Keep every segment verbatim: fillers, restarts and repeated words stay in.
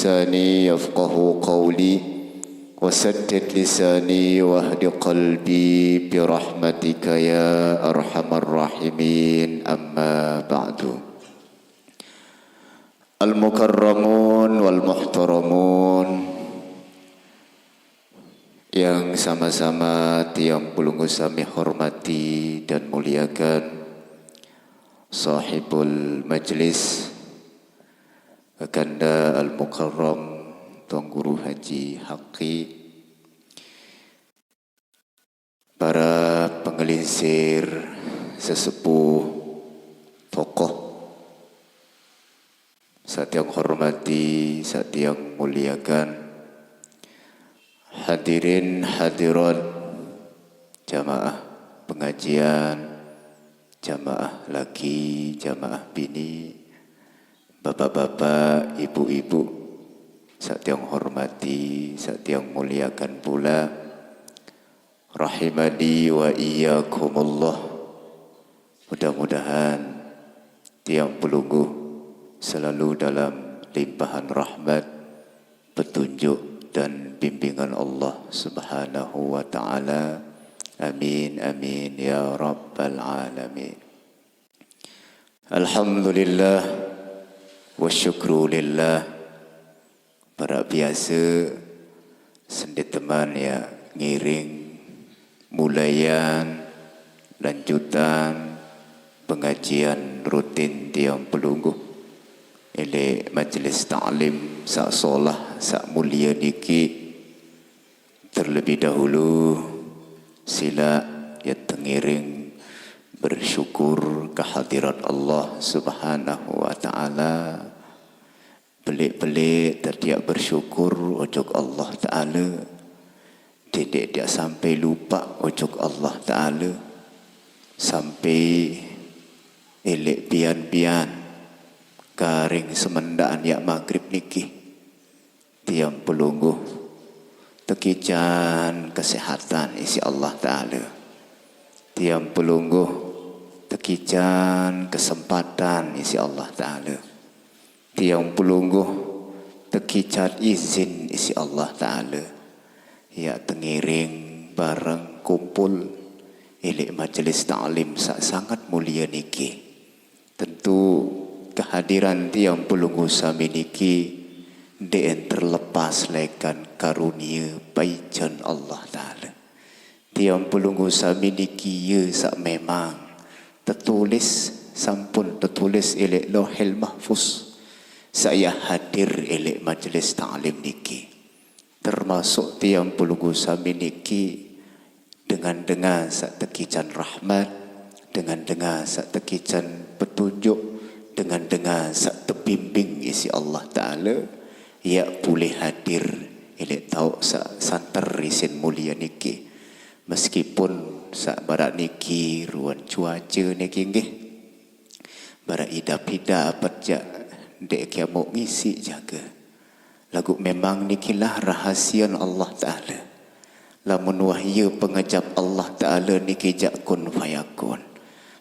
لساني يفقهوا قولي وسدد لساني واهد قلبي برحمتك يا أرحم الراحمين. أما بعد. المكرمون والمحترمون, yang sama-sama tiang pelungguh sami hormati dan muliakan, sahibul majlis, Kakanda Al-Mukarram Tuan Guru Haji Haki, para pangelinsir, sesepuh, tokoh, saq tiang hormati, saq tiang muliakan, hadirin hadirat, jamaah pengajian, jamaah laki, jamaah bini, bapak-bapak, ibu-ibu, saq tiang hormati, saq tiang muliakan pula. Rahimani wa iyyakumullah. Mudah-mudahan tiang pelungguh selalu dalam limpahan rahmat, petunjuk dan bimbingan Allah Subhanahu wa Ta'ala. Amin, amin, ya rabbal alamin. Alhamdulillah, wa syukru lillah. Para biasa, senditeman ya ngiring mulaian lanjutan pengajian rutin tiang pelungguh, eleq majelis taklim saq solah, saq mulia niki. Terlebih dahulu, silaq ya tengiring bersyukur kehadirat Allah Subhanahu wa Ta'ala. Beleq-beleq tetiaq bersyukur ojok Allah Ta'ala. Dendeq tiaq sampai lupaq ojok Allah Ta'ala. Sampai eleq pian-pian karing semendaqan yaq magrib niki. Tiang pelungguh tekican kesehatan isiq Allah Ta'ala. Tiang pelungguh tekican kesempatan isiq Allah Ta'ala. Tiang pelungguh tekican izin isiq Allah Ta'ala. Ya tengiring bareng kumpul eleq majelis taklim saq sangat mulia niki. Tentu kehadiran tiang pelungguh sami niki ndeqen terlepas lekan karunie paican Allah Ta'ala. Tiang pelungguh sami niki ye saq memang tetulis, sampun tetulis eleq Lauhil Mahfuz, saq ya hadir eleq majelis taklim niki. Termasuk tiang pelungguh sami niki dengan-dengan saq tekican rahmat, dengan-dengan saq tekican petunjuk, dengan-dengan saq tebimbing isiq Allah Ta'ala, ya pulih hadir eleq taoq saq santer isin mulia niki. Meskipun saq baraq niki ruen cuace niki nggih. Baraq idap-idap jaq ndeq kiamoq ngisiq jage. Laguq memang nikilah rahasian Allah Ta'ala. Lamun wah ye pengejap Allah Ta'ala niki jaq kun fayakun,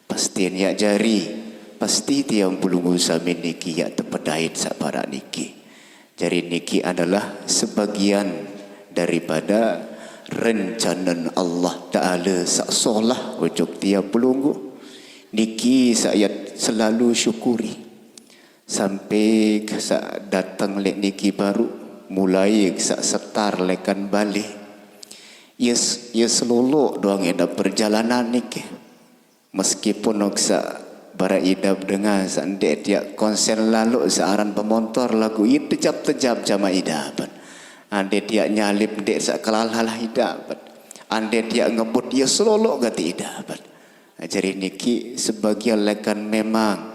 pasti yaq jari, pasti tiang pelungguh sami niki yaq tepedait saq baraq niki. Jari niki adalah sebagian daripada rencanen Allah Ta'ala saq solah ojok tiang pelungguh. Niki saq yaq selalu syukuri. Sampai saq dateng leq niki baruq, mulai saq setar lekan bale. Ye s-, ye seloloq doang idap perjalanan niki. Meskipun oksaq baraq idap dengan saq ndeq tiaq konsen laloq saq aran pemontor, laguq ye tejap-tejap jamaq idap. Ande tiaq nyalip ndeq saq kelalah-lalah idap. Ande tiaq ngebut ye seloloq gati idap. Jari niki sebagian lekan memang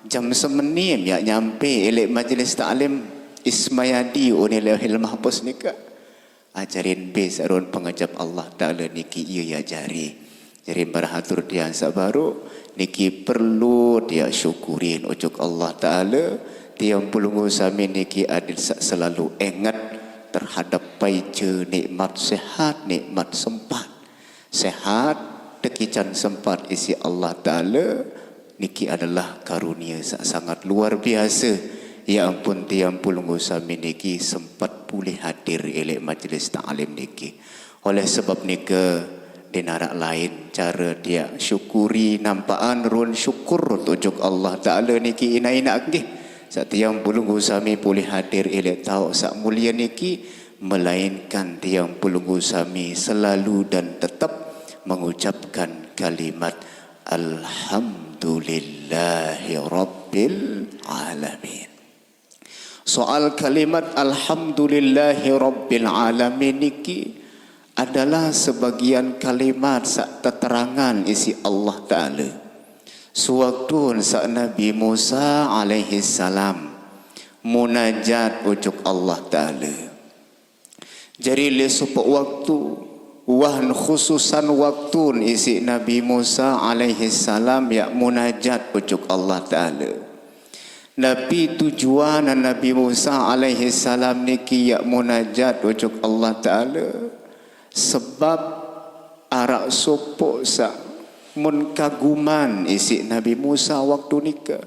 jam semenim yaq nyampe eleq majelis taklim Ismayadi unin Lauhil Mahfuz nika. Ajarin be saq ruen pengejap Allah Ta'ala niki ye yaq jari. Jari maraq atur tiang saq baruq, niki perlu tiang syukurin ojok Allah Ta'ala. Tiang pelungguh sami niki adeq saq selalu enget terhadap paice nikmat sehat, nikmat sempat. Sehat, tekican sempat isiq Allah Ta'ala, niki adalah karunie saq sangat luar biase. Ya ampun, tiang pelungguh sami niki sempat pulih hadir ilik majelis taklim niki. Oleh sebab nika, dinarak lain cara tiang syukuri nampakan run syukur tujuk Allah Ta'ala niki ina-ina nggih. Sak tiang pelungguh sami pulih hadir ilik tauk sak mulia niki, melainkan tiang pelungguh sami selalu dan tetap mengucapkan kalimat Alhamdulillahirabbilalamin. Soal kalimat Alhamdulillahirabbilalamin niki adalah sebagian kalimat sak teterangan isi Allah Ta'ala. Sewaktu sak Nabi Musa alaihissalam munajat ujuk Allah Ta'ala. Jadi le supuk waktu, wan khususan waktu isi Nabi Musa alaihissalam ya munajat ujuk Allah Ta'ala. Napi tujuan Nabi Musa alaihissalam niki ya munajat ujuk Allah Ta'ala? Sebab arak supuk sak mun kaguman isi Nabi Musa waktu nika.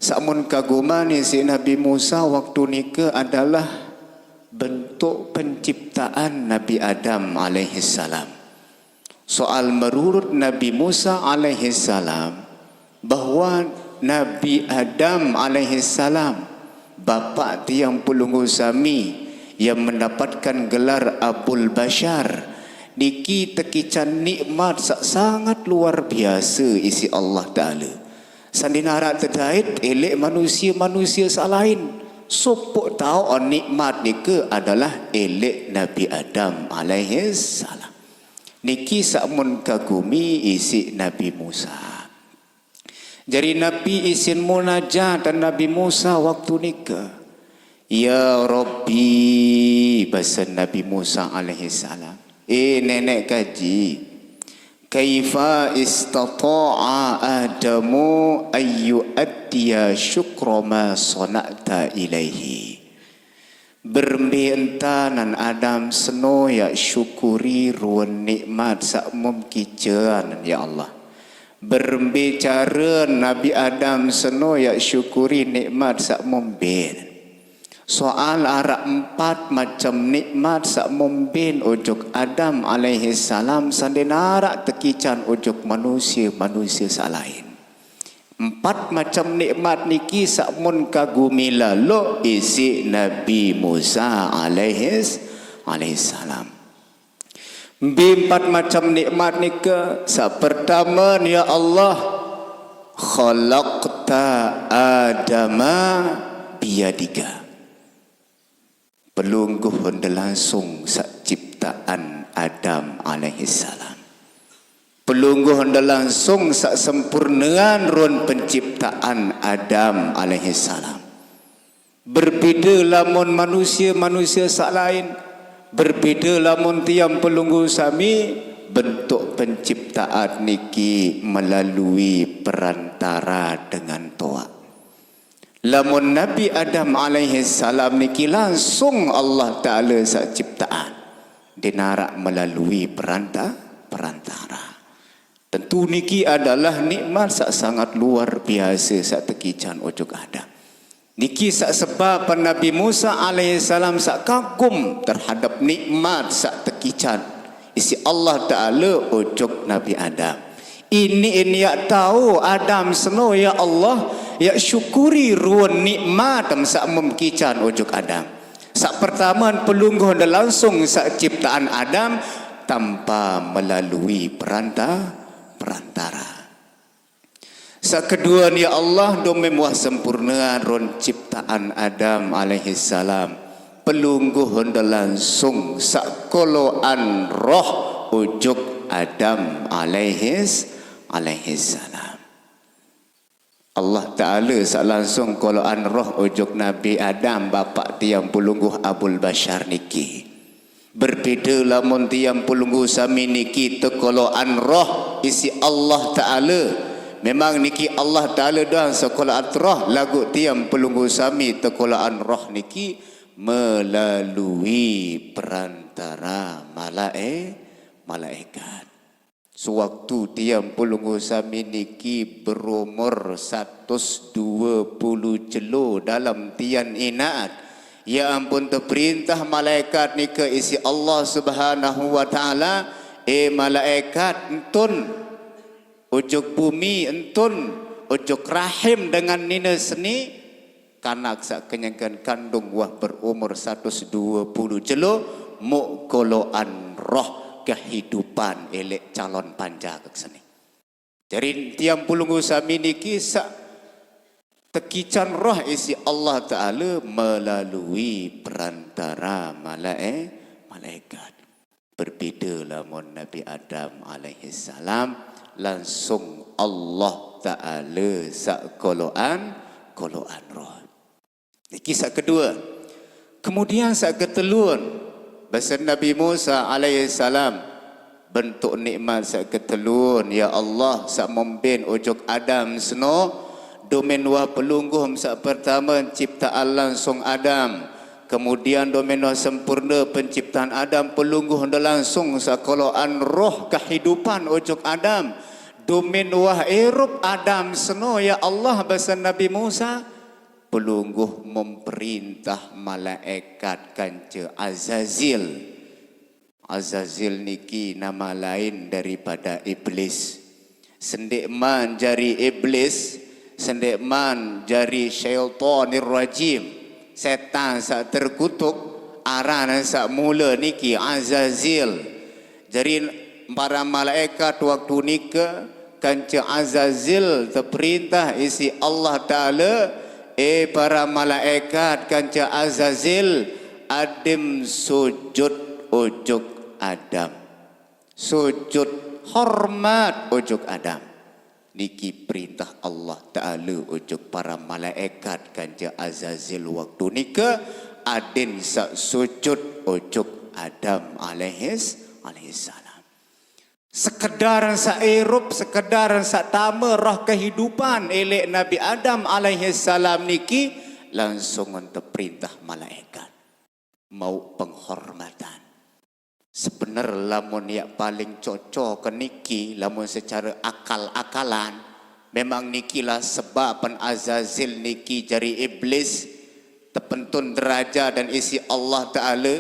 Sak mun kaguman isi Nabi Musa waktu nika adalah bentuk penciptaan Nabi Adam alaihissalam. Soal merurut Nabi Musa alaihissalam, bahwa Nabi Adam alaihissalam, bapak tiang pelungguh sami yang mendapatkan gelar Abul Bashar, niki tekican nikmat sak sangat luar biasa isi Allah Ta'ala. Sandinarak tedait ilik manusia-manusia sak lain. Supuk tauk nikmat nika adalah ilik Nabi Adam alaihissalam. Niki sak mun kagumi isi Nabi Musa. Jadi napi isin munajat Nabi Musa waktu nika? Ya Rabbi, basa Nabi Musa alaihissalam. Eh, nenek kaji. Kaifa istata'a Adamu ayyu'addiya syukra ma sana'ta ilaihi. Berembe entanan Adam seno ya syukuri ruen nikmat sak mum kican, ya Allah. Berembe cara Nabi Adam seno ya syukuri nikmat sak mum ben. Soal arak empat macam nikmat sak mum ben ujuk Adam alaihissalam sandinarak tekican ujuk manusia-manusia sak lain. Empat macam nikmat niki sak mun kagumi lalu isi Nabi Musa alaihis, alaihissalam. Bi empat macam nikmat nika, sak pertama, ya Allah, khalaqta Adama biyadika. Pelungguh enda langsung sak ciptaan Adam alaihissalam. Pelungguh enda langsung sak sempurnean run penciptaan Adam alaihissalam. Berbeda lamun manusia-manusia sak lain, berbeda lamun tiang pelungguh sami, bentuk penciptaan niki melalui perantara dengan toak. Lamun Nabi Adam alaihissalam niki langsung Allah Taala sak ciptaan, dinarak melalui peranta-, perantara. Tentu niki adalah nikmat sak sangat luar biasa sak tekican ujuk Adam. Niki sak sebab Nabi Musa alaihissalam sak kagum terhadap nikmat sak tekican isi Allah Taala ujuk Nabi Adam. Ini ini ya tahu Adam seno ya Allah, ya syukuri run nikmat sak mum kican ujuk Adam. Sak pertama pelungguh enda langsung sak ciptaan Adam tanpa melalui peranta-, perantara. Sak kedua ni Allah, domem wah sempurna run ciptaan Adam alaihissalam. Pelungguh enda langsung sak koloan roh ujuk Adam alaihis, alaihissalam. Allah Taala sak langsung koloan roh ujuk Nabi Adam, bapak tiang pelungguh Abul Bashar niki. Berbeda lamun tiang pelungguh sami niki tekoloan roh isi Allah Taala. Memang niki Allah Taala doang sekoloan roh, lagu tiang pelungguh sami tekoloan roh niki melalui perantara malae-, malaikat. Sewaktu tiang pelungguh sami niki berumur satus dua puluh jelo dalam tiang ingat. Ya ampun, teperintah malaikat nika isi Allah Subhanahu wa Ta'ala, "Eh malaikat, entun ujuk bumi, entun ujuk rahim dengan nina seni, kanak sak kenyengken kandung wah berumur satus dua puluh jelo, muk koloan roh kehidupan elek calon panjak seni." Jari tiang pelungguh sami niki sak tekican roh isi Allah Ta'ala melalui perantara malae-, malaikat. Berbeda lamun Nabi Adam alaihissalam, langsung Allah Ta'ala sak koloan, koloan roh. Niki sak kedua. Kemudian sak ketelun, basa Nabi Musa alaihissalam, bentuk nikmat sak ketelun, ya Allah, sak membin ujuk Adam seno, dumin wah pelungguh sak pertama ciptaan langsung Adam. Kemudian dumin wah sempurna penciptaan Adam, pelungguh enda langsung sak koloan roh kehidupan ujuk Adam. Dumin wah irup Adam seno, ya Allah, basa Nabi Musa, pelungguh memperintah malaikat kanca Azazil. Azazil niki nama lain daripada Iblis. Sendikman jari Iblis, sendikman jari Syaitanir Rajim, setan sak terkutuk, aran sak mula niki Azazil. Jari para malaikat waktu nika kanca Azazil teperintah isi Allah Ta'ala, "Eh para malaikat kanca Azazil, adim sujud ujuk Adam. Sujud hormat ujuk Adam." Niki perintah Allah Ta'ala ujuk para malaikat kanca Azazil waktu nika, adin sak sujud ujuk Adam alaihis, alaihissalam. Sekedar sak irup, sekedar sak tama roh kehidupan elek Nabi Adam alaihissalam niki langsung teperintah malaikat. Mau penghormatan. Sebenar lamun yak paling cocok ke niki, lamun secara akal-akalan, memang nikilah sebab pen Azazil niki jari Iblis, tepentun deraja dan isi Allah Ta'ala.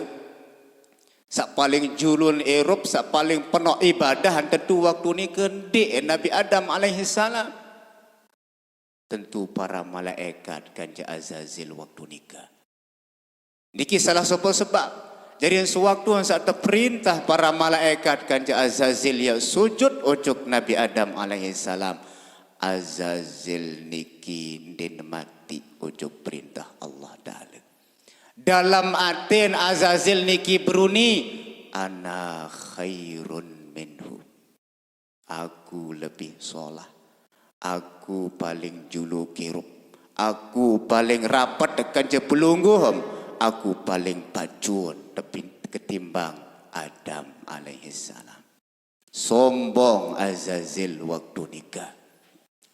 Sak paling julun irup, sak paling penok ibadah, tentu waktu nika ndik Nabi Adam alaihissalam. Tentu para malaikat kanca Azazil waktu nika. Niki salah sapa sebab. Jari sewaktu sak teperintah para malaikat kanca Azazil ya sujud ujuk Nabi Adam alaihissalam. Azazil niki ndin mati ujuk perintah Allah Ta'ala. Dalam atin Azazil niki beruni, "Ana khairun minhu." Aku lebih solah. Aku paling juluk irup. Aku paling rapet kanca pelungguh. Aku paling pacun tepin-, ketimbang Adam alaihissalam. Sombong Azazil waktu nika.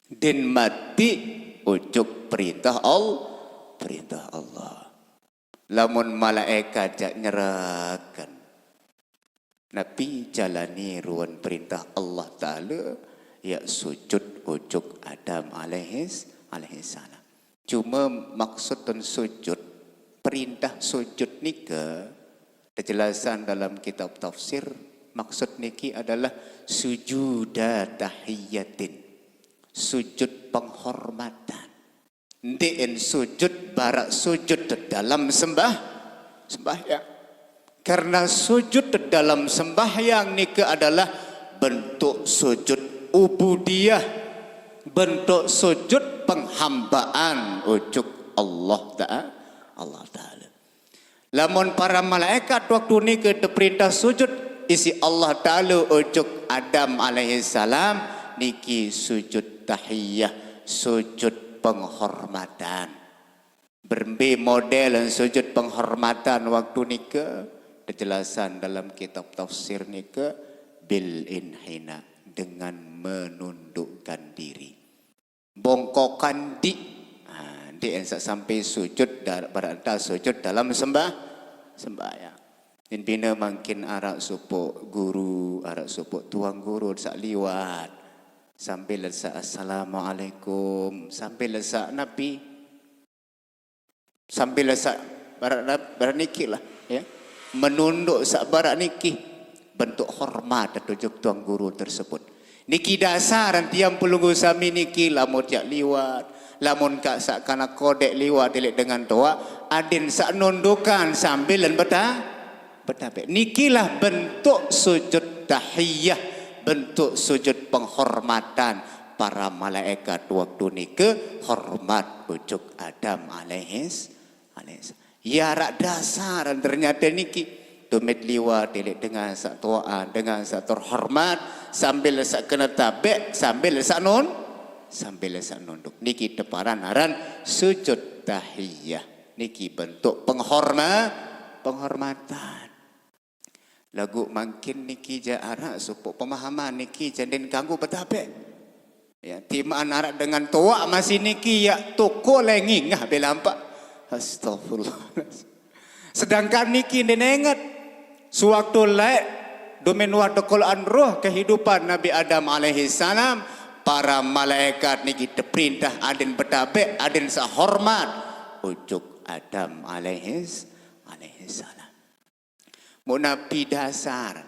Din mati ujuk perintah Allah, perintah Allah. Lamun malaikat jak nyerakan, napi jalani ruan perintah Allah Ta'ala, ya sujud ujuk Adam alaihis, alaihissalam. Cuma maksud dan sujud, perintah sujud nika, kejelasan dalam kitab tafsir, maksud niki adalah sujuda tahiyatin, sujud penghormatan. Ndik en sujud barak sujud dalam sembah, sembahyang. Karena sujud dalam sembahyang nika adalah bentuk sujud ubudiyah, bentuk sujud penghambaan ujuk Allah Ta'ala, Allah Ta'ala. Lamun para malaikat waktu nika teperintah sujud isi Allah Ta'ala ujuk Adam alaihissalam, niki sujud tahiyah, sujud penghormatan. Berembe model sujud penghormatan waktu nika? Kejelasan dalam kitab tafsir nika, bil inhina, dengan menundukkan diri. Bongkokan dik. Ha, dik yang sak sampai sujud dar-, berada sujud dalam sembah, sembahyang. Inpina mangkin araq sopoq guru, araq sopoq tuang guru saq liwat. Sambil saq assalamualaikum, sambil saq napi. Sambil saq baraq, baraq niki lah, ya. Menunduk saq baraq niki bentuk hormat ojok tuang guru tersebut. Niki dasar tiang pelungguh sami niki, lamun tiang liwat, lamun kaq saq kanak kodeq liwat ileq dengan toaq, adin saq nundukan sambil beta-, betabeq. Nikilah bentuk sujud tahiyah, bentuk sujud penghormatan para malaikat waktu nike hormat ojok Adam alaihis, alaihis. Ya, araq dasar ternyate niki. Tumit liwat ileq dengan saq toaqan, dengan saq terhormat, sambil saq kene tabeq, sambil saq nun-, sambil saq nunduk. Niki teparan aran sujud tahiyah. Niki bentuk penghorma-, penghormatan. Laguq mangkin niki jaq araq sopoq pemahaman niki jaq ndeqn kanggo betabeq. Ya, timaq araq dengan toaq masih niki, ya, toko lain ngingah beq lampaq. Astagfirullah. Sedangkan niki ndeqn enget. Sewaktu laeq, domen wah tekoloqan roh kehidupan Nabi Adam alaihissalam, para malaikat niki teperintah adin betabeq, adin saq hormat ojok Adam alaihis, alaihissalam. Muq napi dasar?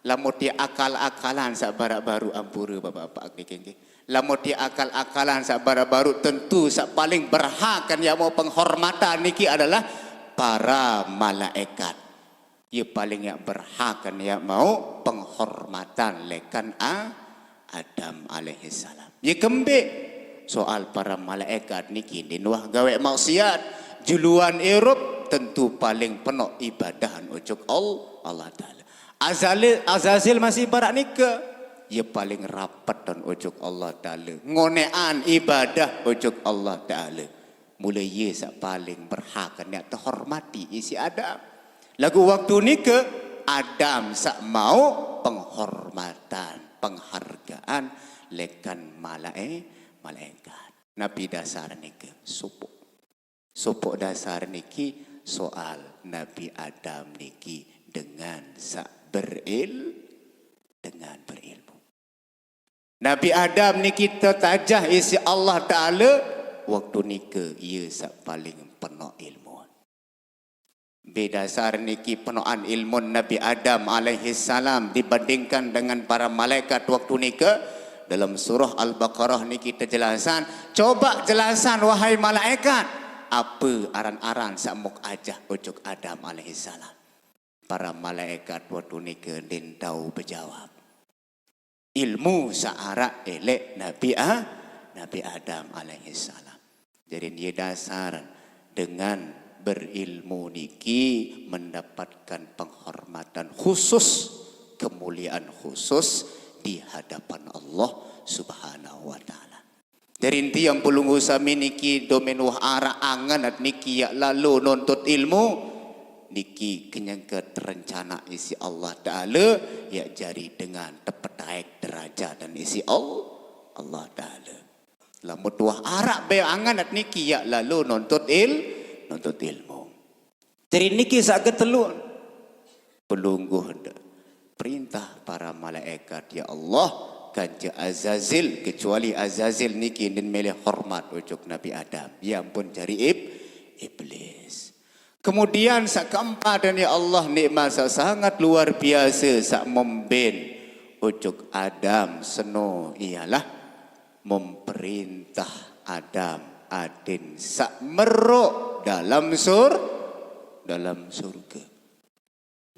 Lamun tiaq akal-akalan saq baraq baruq, ampure bapak-bapak niki nggih. Lamun tiaq akal-akalan saq baraq baruq, tentu saq paling berhak kan yaq mauq penghormatan niki adalah para malaekat. Ye paling yaq berhak kan yaq mauq penghormatan lekan a-, Adam alaihissalam. Ye kembeq? Soal para malaekat niki ndeqn wah gaweq maksiat, juluan irup tentu paling penoq ibadahan ojok All-, Allah Taala. Azali-, Azazil masih baraq nike, ye paling rapetan ojok Allah Taala, ngoneqan ibadah ojok Allah Taala. Mule ye saq paling berhak yaq tehormati isiq Adam. Laguq waktu nike Adam saq mauq penghormatan, penghargaan lekan malae-, malaekat. Napi dasar nike? Sopoq. Sopoq dasar niki? Soal Nabi Adam niki dengan saq beril-, dengan berilmu. Nabi Adam niki tetajah isiq Allah Taala, waktu nike ye saq paling penoq ilmun. Mbe dasar niki penoqan ilmun Nabi Adam alaihissalam dibandingkan dengan para malaekat waktu nike? Dalam surah Al-Baqarah niki tejelasan, "Coba jelasan, wahai malaekat, ape aran-aran saq mauq ajah ojok Adam alaihissalam?" Para malaekat waktu nike ndeqn tao bejawab. Ilmu saq araq eleq Nabi A-, Nabi Adam alaihissalam. Jari ye dasar dengan berilmu niki mendapatkan penghormatan khusus, kemuliaan khusus di hadapan Allah Subhanahu wa Ta'ala. Jari tiang pelungguh sami niki domen wah araq angen niki yaq lalo nuntut ilmu, niki kenyengke terencana isiq Allah Taala, yaq jari dengan tepetaeq derajat dan isiq All-, Allah Taala. Lamun wah araq be angen niki yaq lalo nuntut il-, nuntut ilmu. Jari niki saq ketelu. Pelungguh nde-, perintah para malaekat, "Ya Allah, kance Azazil, kecuali Azazil niki ndeqn mele hormat ojok Nabi Adam." Ya ampun, jari ib-, iblis. Kemudian saq keempat, "Ya Allah, nikmat saq sangat luar biase saq memben ojok Adam seno ialah memerintah Adam adin saq meroq dalam sur-, dalam surge."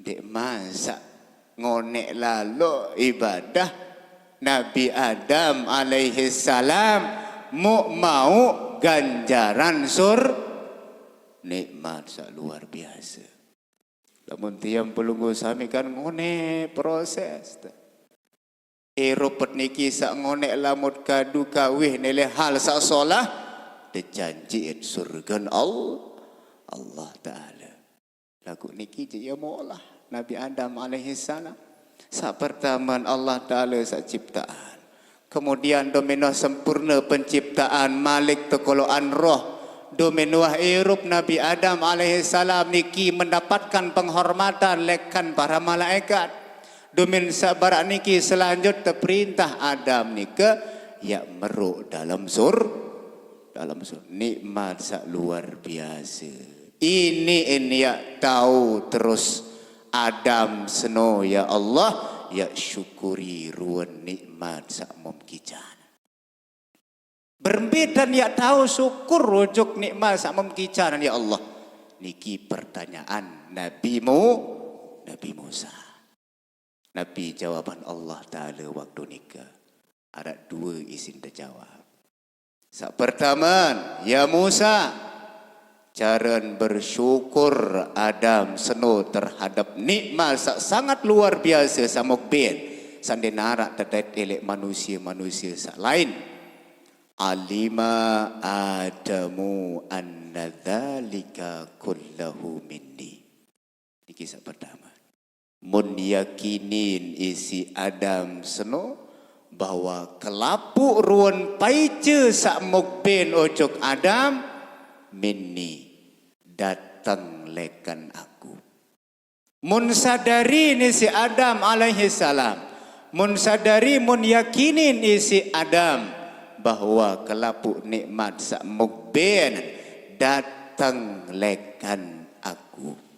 Ndeqman saq ngoneq lalo ibadah Nabi Adam alaihissalam muq mauq ganjaran sur-, nikmat saq luar biase. Lamun tiang pelungguh sami kan ngoneq proses. Irup niki saq ngoneq lamun kadu kawih nele hal saq solah, tejanjiin surgen All-, Allah Taala. Laguq niki je ie molah Nabi Adam alaihissalam. Saq pertamen Allah Taala saq ciptaan. Kemudian domeno sempurne penciptaan malik tekoloqan roh. Dumin wah irup Nabi Adam alaihissalam niki mendapatkan penghormatan lekan para malaikat. Dumin sabarak niki selanjut teperintah Adam nika yak meruk dalam sur, dalam sur. Nikmat sak luar biasa. Ini en yak tahu terus Adam seno, ya Allah, yak syukuri ruen nikmat sak mom kican. Berembe tan yak tahu syukur ujuk nikmat sak mom kican, ya Allah. Niki pertanyaan Nabi Mu, Nabi Musa. Nabi jawaban Allah Ta'ala waktu nika. Arak dua isin terjawab. Sak pertama, ya Musa, caren bersyukur Adam seno terhadap nikmat sak sangat luar biasa samok ben. Sande narak tetet elek manusia-manusia sak lain. Alima Adamu anna dzalika kullahu minni. Niki sak pertama. Mun yakinin isi Adam seno bahwa kelapuk ruen paice sak mok ben ujuk Adam minni dateng lekan aku. Mun sadari nisi Adam alaihissalam, mun sadari, mun yakinin isi Adam bahwa kelapuk nikmat sak mok ben dateng lekan aku.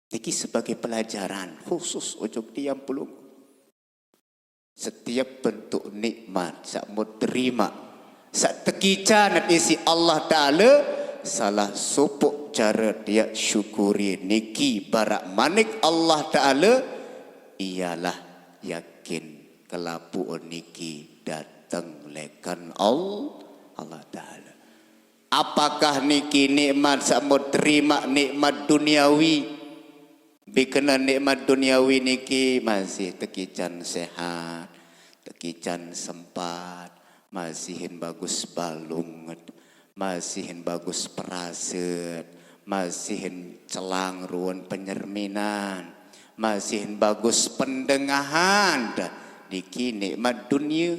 Niki sebagai pelajaran khusus ujuk tiang pulung. Setiap bentuk nikmat sak mut terima, sak tekican isi Allah Ta'ala, salah sopok cara yak syukuri niki barak manik Allah Ta'ala ialah yakin kelapuk niki dateng lekan Allah, Allah Ta'ala. Apakah niki nikmat sak mut terima nikmat duniawi? Bikena nikmat duniawi niki masih tekican sehat, tekican sempat, masihin bagus balunget, masihin bagus peraset, masihin celang ruen penyerminan, masihin bagus pendengahan. Dah, niki nikmat dunia,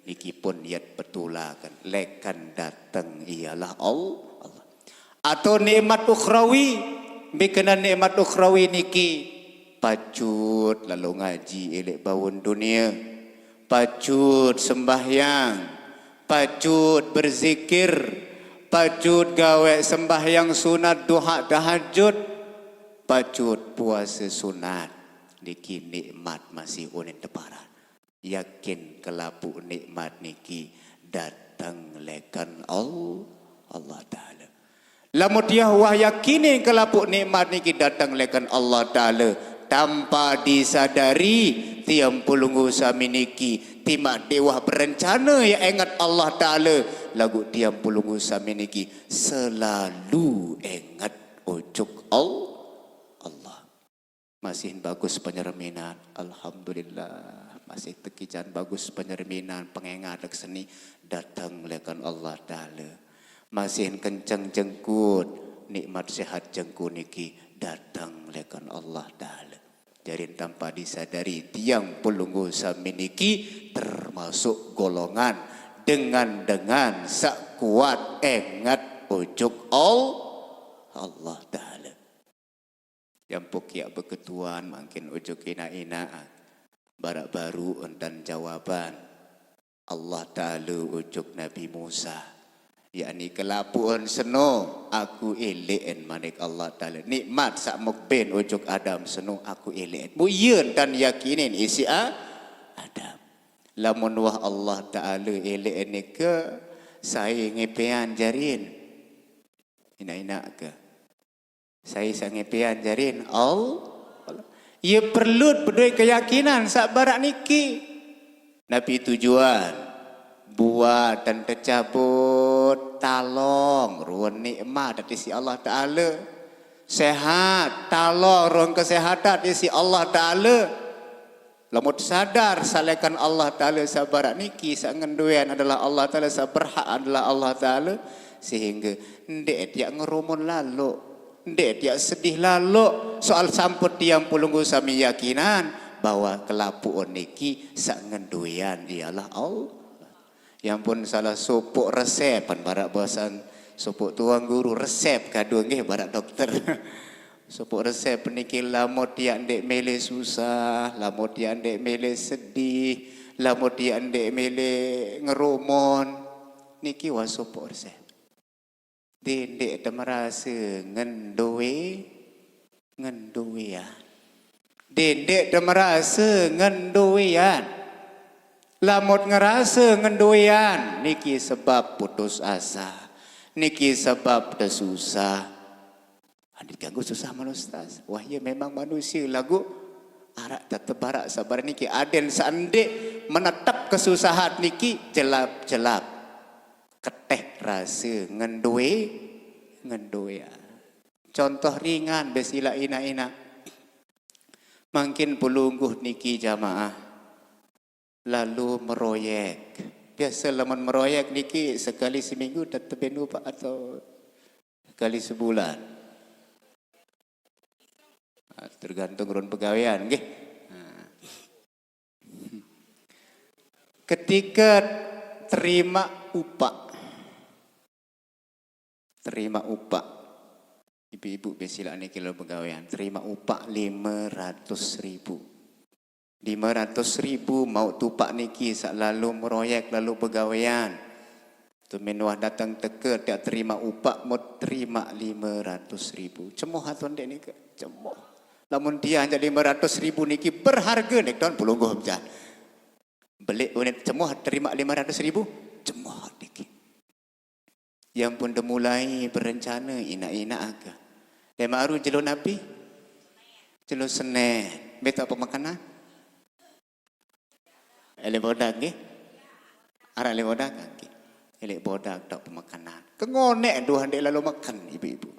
niki pun yat petulakan, lekan dateng ialah Allah. Atau nikmat ukhrawi, bikena nikmat ukhrawi niki, pacut lalu ngaji elek baun dunia, pacut sembahyang, pacut berzikir, pacut gawe sembahyang sunat duha tahajud, pacut puasa sunat. Niki nikmat masih unin teparan. Yakin kelapuk nikmat niki dateng lekan Allah, Allah Ta'ala. Lamun tiang wah yakinin kelapuk nikmat niki dateng lekan Allah Ta'ala, tanpa disadari tiang pulunggu sami niki timak dewah berencana ya engat Allah Ta'ala, lagu tiang pulunggu sami niki selalu engat ujuk Allah, Allah. Masihin bagus penyerminan, alhamdulillah. Masih tekican bagus penyerminan, pengengat seni dateng lekan Allah Ta'ala. Masihin kenceng jengkut, nikmat sehat jengkut niki dateng lekan Allah Ta'ala. Jadi tanpa disadari tiang pulunggu sami niki termasuk golongan dengan-dengan sak kuat engat ujuk Allah, Allah Ta'ala. Yang pok yak beketuan mangkin ujuk ina-ina. Barak baru entan jawaban Allah Ta'ala ujuk Nabi Musa. Yakni kelapuan seno aku elek en manik Allah Ta'ala. Nikmat sak mok ben ujuk Adam seno aku elek en. Mu iya entan yakinin isi a-, Adam. Lamun wah Allah Ta'ala elek en ke sai ngepean jarin. Ina-ina ke. Sai sangepean jarin Allah. Ia perlu bedoi keyakinan sak barak niki. Napi tujuan? Buat dan tecabut talong ruang nikmat dari si Allah Ta'ala. Sehat, talong ruang kesehatan dari si Allah Ta'ala. Lamut sadar salekan Allah Ta'ala sabarak niki, sak ngenduan adalah Allah Ta'ala, sak berhak adalah Allah Ta'ala, sehingga ndek tiak ngerumun lalu, ndek tiak sedih lalu soal samput tiang pulunggu sami yakinan bahwa kelapuan niki sak ngenduan ialah Allah. Yang pun salah sopok resep pan barak bosan Sopoq tuan guru resep kadu nggih barak dokter. Sopoq resep niki lamun tiang ndeq mele susah, lamun tiang ndeq mele sedih, lamun tiang ndeq mele ngerumon, niki wah sopoq resep. Dendeq temerase ngendoe, ngendoean. Dendeq temerase ngendoean. Lamun ngerase ngendoean, niki sebab putus asa. Niki sebab tesusah. Andit ganggu susah man Ustaz. Wah, iya memang manusia laguq araq tetep araq sabar niki. Aden saq ndeq menetep kesusahan niki jelap-jelap. Keteh rase ngendoe, ngendoean. Contoh ringan, be silaq inaq-inaq. Mangkin pelungguh niki jamaah lalu meroyek. Biasa lamun meroyek niki sekali seminggu tetep enu, Pak, atau sekali sebulan? Ah, tergantung run pegawean, nggih. Nah. Ketika terima upah, terima upah, ibu-ibu be silaq niki lalo begawean, terima upah lime ratus ribu. Lime ratus ribu mauq tupaq niki saq lalo meroyek, lalo begawean. Tumin wah dateng teke, tiaq terima upaq, mut terima lime ratus ribu. Cemoh atau ndeq nike? Cemoh. Lamun tiang jaq lime ratus ribu niki berharge, ndeq taun pelungguh mejaq. Beleq unit cemoh terima lime ratus ribu, cemoh niki. Yang pun demulai berencana inaq-inaq aga. Lemaq aru jelo napi? Jelo Senen. Mbe taoq pemekenan? Eleq bodag nggih. Araq eleq bodag nggih. Eleq bodag taoq pemekenan. Kengoneq duah ndeq lalo meken, ibu-ibu.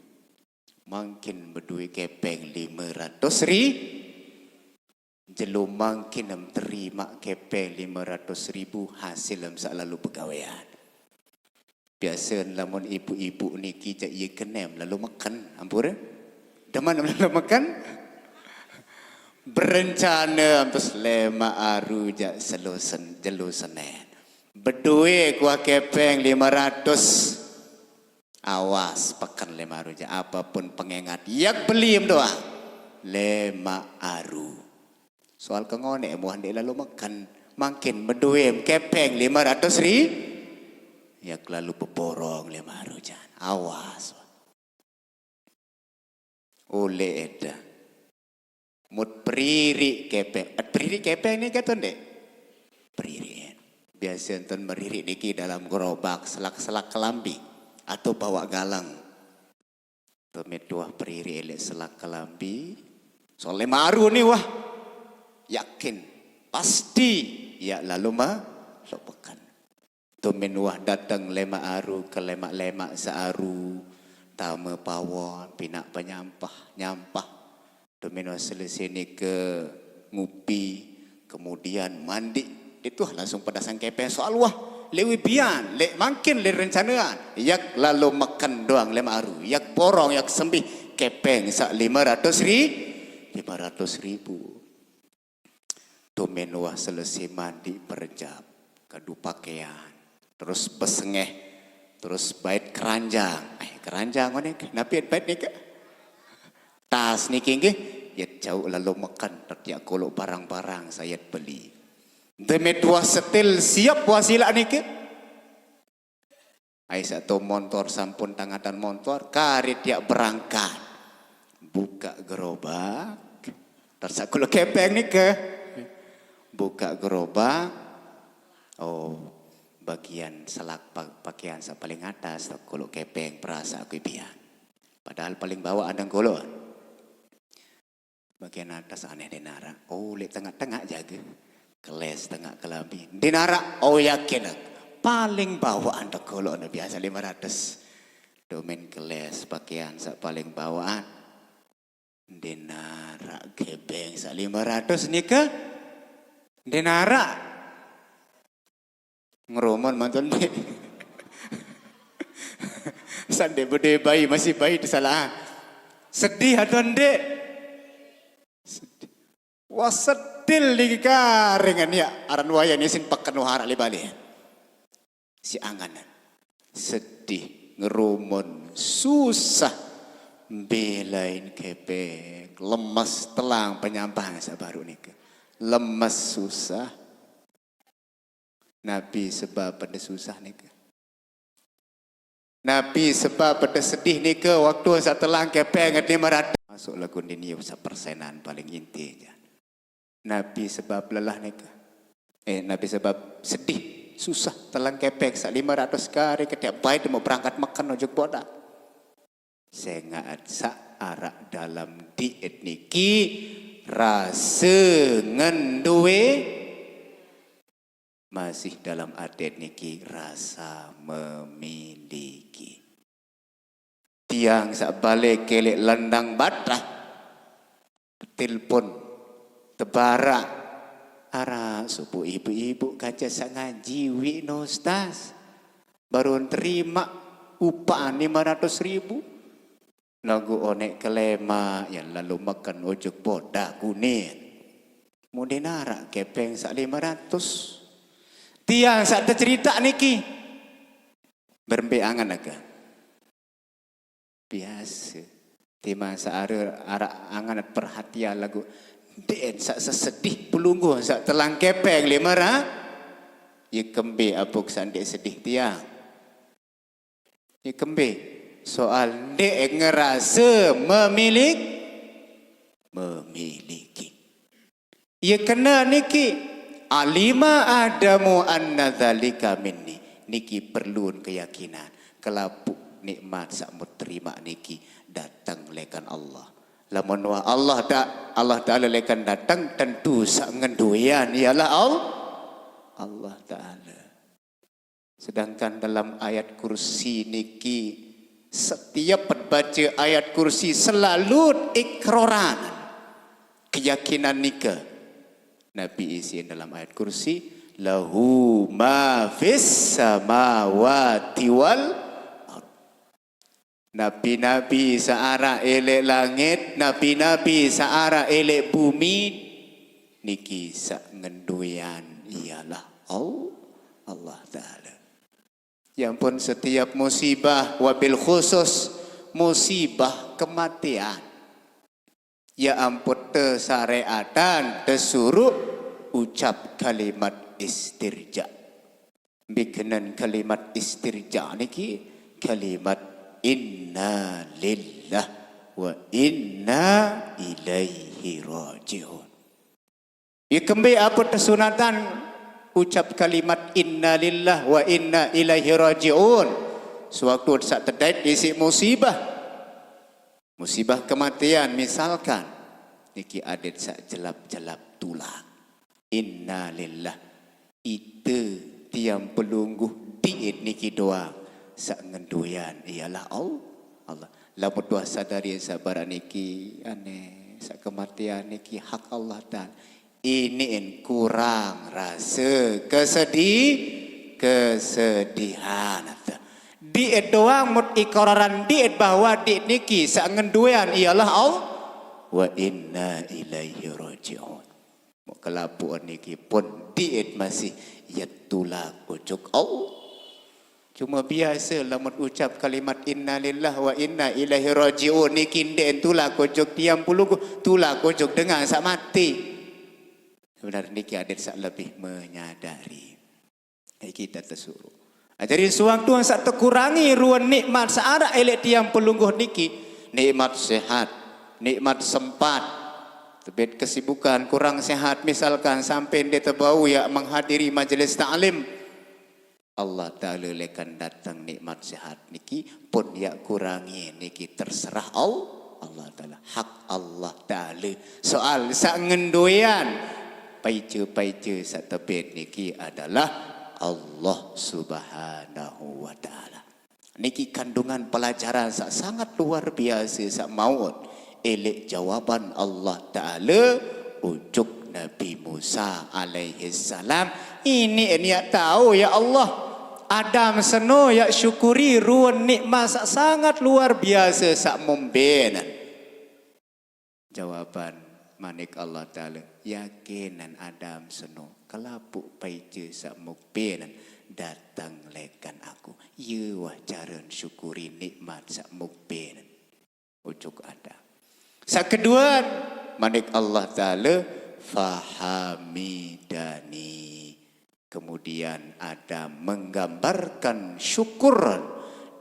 Mangkin bedoe kepeng lime ratus ri-, jelo mangkin em terimaq kepeng lime ratus ribu hasil em saq lalo begawean. Biase lamun ibu-ibu niki jaq ie kenem lalo meken, ampure? Demen lalo meken? Berencane em terus lemaq aru jaq selo sen-, jelo Senen. Bedoe kuah kepeng lime ratus. Awas, peken lemaq aru jaq, apapun pengengat, yak beli em doang. Lemaq aru. Soal kengoneq muah ndeq lalo meken. Mangkin bedoe em kepeng lime ratus ri-, yak lalo beborong lemaq aru jaq. Awas. Uleq eda. Mut peririq kepeng. Eh, peririq kepeng niki atau ndeq? Peririq. Biase enten meririq niki dalam gerobak, selak-selak kelambi atau bawaq galeng. Tumin wah peririq leq selak kelambi. Soal lemaq aru ni wah. Yakin. Pasti. Yak lalo ma-, lok peken. Tumin wah dateng lemaq aru, ke lemaq-lemaq saq aru, tame pawon, pinaq penyampah, nyampah. Tumin wah selese nike ngupi, kemudian mandi. Itu wah langsung pedasang kepeng soal wah leq wibian, leq mangkin leq rencanean. Yak lalo meken doang lemaq aru, yak borong, yak sembih kepeng saq lime ratus ri-, lime ratus ribu. Tumin wah selese mandi berejap, kadu pakean, terus besengeh, terus bait keranjang. Eh, keranjang ngene, napi bait nike? Tas niki nggih, yet jauq lalo meken, tetiak koloq barang-barang sayet beli. Tumin wah setil siap wah silaq nike. Ai saq to montor sampun tangatan montor, kari tiaq berangkat. Buka gerobak. Tersaq koloq kepeng nike. Buka gerobak. Oh, bagian selak pa-, pakean saq paling atas, to koloq kepeng perasaq aku pian. Padahal paling bawaq andeng koloq. Bagian atas aneh ndeq naraq. Oh, leq tengaq-tengaq jage. Keles tengaq kelambi. Ndeq naraq. Oh, yakin aku. Paling bawaq antek koloq anu biase lime ratus. Domen keles pakean saq paling bawaqan. Ndeq naraq kepeng saq lime ratus nike. Ndeq naraq. Ngerumon mantun ndeq. Saq ndeq bedoe bayi, masih bayi tesalah. Sedih atau ndeq? Sedih. Wah, sedih niki karingan ya. Aran wayah ni sin peken wah araq leq bale. Si anganan. Sedih. ngerumun, susah belain kepeng, lemes telang penyampaian saq baruq nike. Lemes, susah. Napi sebab pade susah nike? Napi sebab pade sedih nike waktu saq telang kepeng nget lime ratus? Masuk lagu nini saq persenan paling inti ja. Napi sebab lelah nike? Eh, napi sebab sedih, susah, telang kepeng saq lime ratus kari ketiak bait mau berangkat meken ojok boda? Sengaq saq araq dalem diit niki rase ngendue, masih dalem atit niki rasa memiliki. Tiang saq bale keleq lendang batah, telepon, tebaraq, araq sopoq ibu-ibu kaca saq ngaji, "Wiq no, Ustaz, baru terimaq upah lime ratus ribu. Laguq oneq kelemaq, ya lalu meken ojok boda kunin. Mudin araq kepeng saq lime ratus." Tiang saq teceritaq niki berembe angen aga? Biase. Timaq saq are araq angen perhatian laguq ndeq saq sesedih pelungguh saq telang kepeng lime ra-, ye kembe apuk saq ndeq sedih tiang? Ye kembe? Soal ndeq ngerase memilik-, memiliki. Ye kene niki, "Alima Adamu anna dzalika minni." Niki perlun keyakinan. Kelapuq nikmat saq muq terimaq niki dateng lekan Allah. Lamun wah Allah Ta-, Allah Taala lekan dateng, tentu saq ngenduean ialah Al-, Allah Taala. Sedangkan dalam ayat kursi niki, setiap bace ayat kursi selalu ikraran, keyakinan nike. Napi isin dalam ayat kursi? "Lahu ma fis samawati wal ard." Napi-napi saq araq eleq langit, napi-napi saq araq eleq bumi, niki saq ngenduean ialah Al-, Allah Taala. Ya ampun, setiap musibah, wabil khusus musibah kematian, ya ampun, tesareatan, tesuruq ucap kalimat istirja. Mbikenen kalimat istirja niki kalimat inna lillah wa inna ilaihi raji'un. Ye kembe apuk tesunatan ucap kalimat inna lillah wa inna ilaihi raji'un sewaktu saq tedait isiq musibah? Musibah kematian misalkan, niki adeq saq jelap-jelap tulak. Inna lillah. Ite tiang pelungguh diit niki doang saq ngenduean ialah Al-, Allah. Lamun tuah sadari saq baraq niki, aneh, saq kematian niki hak Allah Taala. Iniin kurang rase kesedi-, kesedihan. Diit doang mut ikoraran diit bahwa diit niki saq ngenduean ialah Al-, wa inna ilaihi raji'un. Mut kelapuan niki pun diit masih yet tulak ojok Al-, Cuma biasa lamun ucap kalimat innalillah wa inna ilaihi raji'un niki ndeq tulak ojok tiang pelungguh, tulak ojok dengan saq mate. Sebenar niki adeq saq lebih menyadari. Niki tesuruq. Nah, jadi sewaktu saq tekurangi ruen nikmat saq araq eleq tiang pelungguh niki, nikmat sehat, nikmat sempat, tebet kesibukan, kurang sehat, misalkan sampai ndeq tebau ya menghadiri majelis taklim. Allah Taala lekan dateng nikmat sehat niki, pun ya kurangi niki terserah Al-, Allah Taala. Hak Allah Taala. Soal saq ngenduean paice-paice saq tebet niki adalah Allah Subhanahu wa Taala. Niki kandungan pelajaran saq sangat luar biase saq mauq eleq jawaban Allah Taala ojok Nabi Musa alaihi salam. Ini en yaq tao, ya Allah, Adam seno yaq syukuri ruen nikmat saq sangat luar biase saq mumbenen. Jawaban Manik Allah Ta'ala, yakinan Adam seno, kalapu paice sak mukbenen, datang lekan aku. Ye wah caren syukuri nikmat sak mukbenen. Ujuk Adam. Sak kedua, manik Allah Ta'ala, fahamidani. Kemudian Adam menggambarkan syukur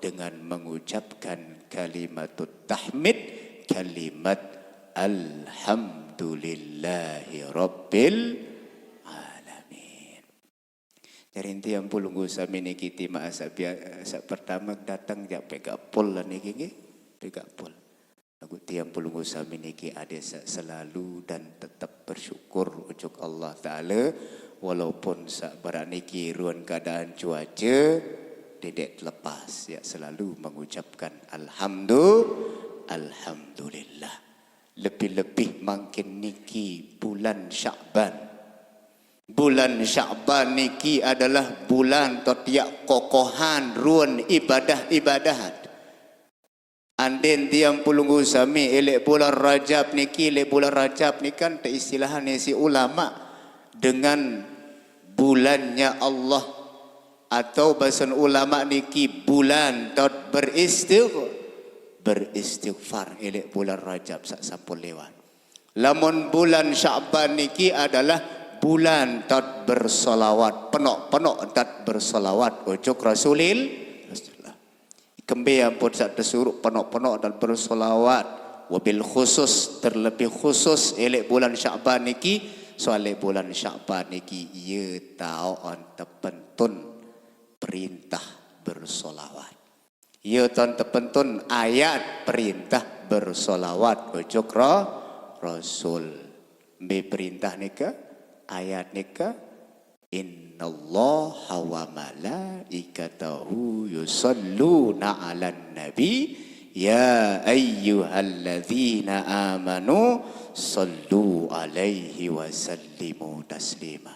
dengan mengucapkan kalimatut tahmid, kalimat alhamdulillahi rabbil alamin. Jari tiang pulunggu sami niki tima sak bia-, sak pertama datang jak pegak pol lah niki nggih. Pegak pol. Lagu tiang pulunggu sami niki ade sak selalu dan tetap bersyukur ujuk Allah Ta'ala, walaupun sak berak niki ruan keadaan cuaca tidak terlepas, ya, selalu mengucapkan alhamdu-, alhamdulillah. Lebih-lebih mangkin niki bulan Sya'ban. Bulan Sya'ban niki adalah bulan totiak kokohan ruan ibadah-ibadat. Andin tiang pulunggu sami, elek bulan Rajab niki, elek bulan Rajab ni kan teistilahan isi ulama dengan bulannya Allah, atau bahasan ulama niki bulan tot beristig-, beristighfar, elek bulan Rajab sak sampun lewat. Lamun bulan Sya'ban niki adalah bulan tot bersolawat, penok-penok tot bersolawat ujuk Rasulil-, Rasulullah. Kembe ampun sak tesuruh penok-penok dan bersolawat. Wabil khusus, terlebih khusus elek bulan Sya'ban niki, soale bulan Sya'ban niki ye taon tepentun perintah bersolawat. Ye taon tepentun ayat perintah bersolawat ujuk ro-, Rasul. Mbe perintah nika, ayat nika, innallaha wa malaikatahu yusalluna 'alan nabi, ya ayyuhalladzina amanu sallu 'alaihi wa sallimu taslima.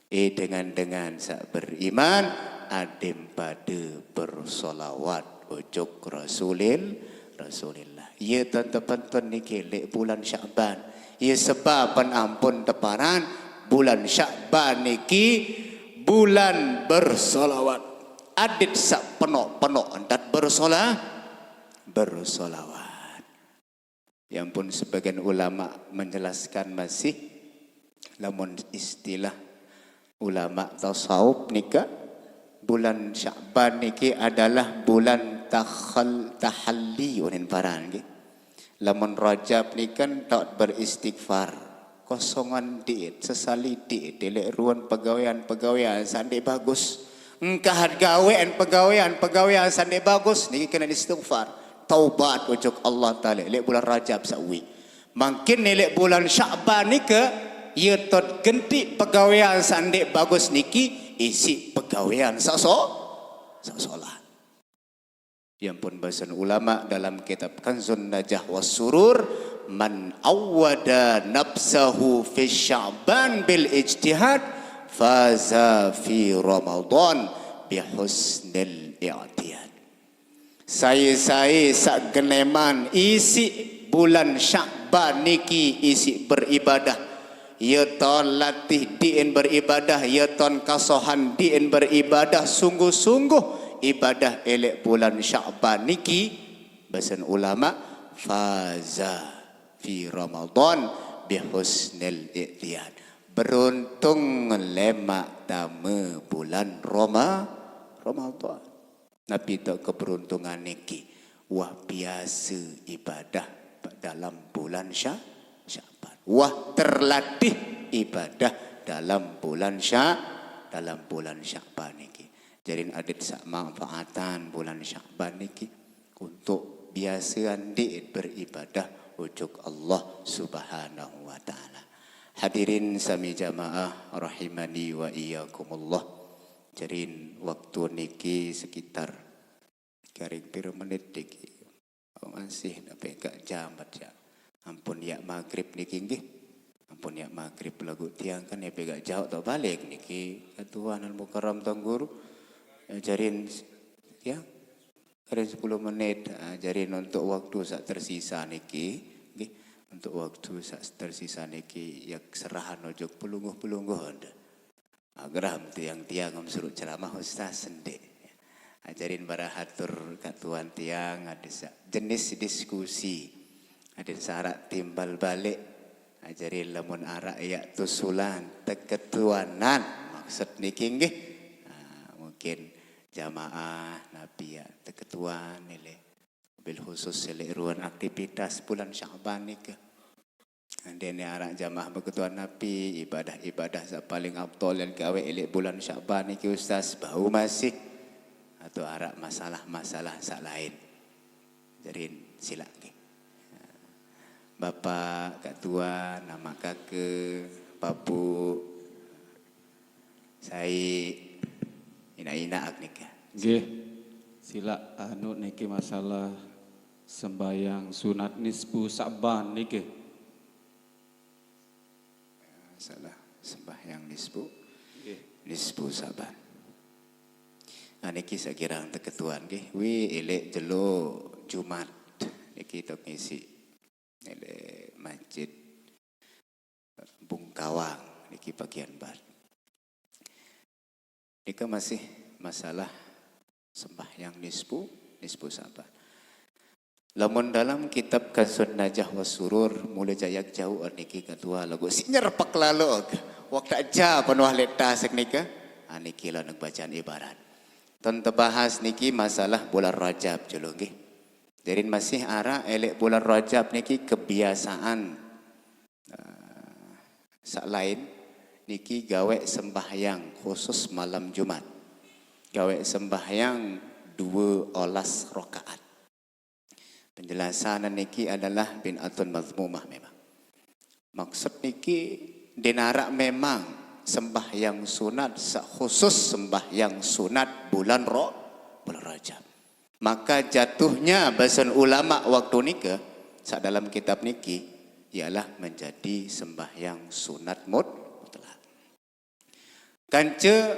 Eh, dengan-dengan sak beriman, adem pada bersolawat ujuk Rasulil-, Rasulillah. Ye taon tepentun niki elek bulan Sya'ban. Ye sebab pen ampun teparan bulan Sya'ban niki bulan bersolawat. Adit sak penok-penok entat bersola-, bersolawat. Yang pun sebagian ulama menjelaskan masih, lamun istilah ulama tasawuf nika, bulan Sya'ban niki adalah bulan takhal-, tahalli unin paran nggih. Lamun Rajab ni kan taat beristighfar. Kosongan diit, sesali diit, elek ruan pegawean-pegawean sande bagus. Engkah gawean pegawean-pegawean sande bagus, niki kena istighfar. Taubat ujuk Allah Ta'ala, elek bulan Rajab sawi. Mangkin elek bulan Sya'ban nika, ye tot genti pegawean sande bagus niki, isi pegawean sak so-, sak solat. Yang pun bahasan ulama dalam kitab Kanzun Najah was Surur, man awwada nafsahu fi Sya'ban bil ijtihad, faza fi Ramadan bi husnil i'tiyad. Sai-sai sak geneman isi bulan Sya'ban niki isi beribadah. Ye taon latih diin beribadah, ye taon kasohan diin beribadah, sungguh-sungguh ibadah elek bulan Sya'ban niki, bahasan ulama, faza fi Ramadan bi husnil i'tiyad. Beruntung lemak tama bulan Roma-, Ramadan. Napi tauk keberuntungan niki? Wah biasa ibadah dalam bulan Sya-, Sya'ban. Wah terlatih ibadah dalam bulan Sya-, dalam bulan Sya'ban niki. Jari adit sak manfaatan bulan Sya'ban niki untuk biasa andi beribadah ujuk Allah Subhanahu wa Ta'ala. Hadirin sami jamaah rahimani wa iyyakumullah. Jari waktu niki sekitar garing pira menit niki? Oh, masih dak pegak jam baca. Ampun ya maghrib niki nggih. Ampun ya maghrib lagu tiang kan ya pegak jauh tak balik niki. Ya Tuhan Al Mukarram Tuan Guru. Ya, jarin ya. Jarin sepuluh menit. Ah, jarin untuk waktu sak tersisa niki nggih. Untuk waktu sak tersisa niki ya serahan ojok pelungguh-pelungguh anda. Ageram tiang-tiang ngam suruh ceramah ustaz sendik. Ajarin barahatur katuan tiang ada sa-, jenis diskusi. Ada sarak timbal balik. Ajarin lamun arak ya tusulan teketuanan. Maksud niki nggih. Nah, mungkin jamaah napi ya teketuan nilai. Bil khusus elek ruan aktivitas bulan Sya'ban nika. Andene arak jamaah beketuan napi, ibadah-ibadah sak paling afdol yang gawe elek bulan Sya'ban niki ustaz bau masih atau arak masalah-masalah sak lain. Jadi silak nggih. Bapak, Kak Tua, nama kake, Papu, saya ina-ina ak nika. Nggih. Sila anu niki masalah sembahyang sunat nisfu Sa'ban niki. Salah, sembahyang nisfu. Nggih. Nisfu Sa'ban. Nah, niki sakirang teketuan nggih. Wi elek jelo Jumat niki tok ngisi. Elek Masjid Bungkawang niki bagian bar. Nika masih masalah sembahyang nisfu, nisfu Sa'ban. Lamun dalam kitab Kanzun Najah was Surur, mulai jayag jauh niki ketua lagu si nyerpek lalu. Waktu aja penuh letas nika. Aniki lah nang bacaan ibarat. Ton tebahas niki masalah bulan Rajab jelo nggih. Jadi masih arak elek bulan Rajab niki kebiasaan eh, sak lain niki gawe sembahyang khusus malam Jumat. Gawe sembahyang dua olas rakaat. Penjelasan niki adalah bin atun mazmumah memang. Maksud niki denarak memang sembahyang sunat sak khusus sembahyang sunat bulan ro bulan Rajab. Maka jatuhnya bahasan ulama waktu nika sak dalam kitab niki ialah menjadi sembahyang sunat mut-, mutlak. Kanca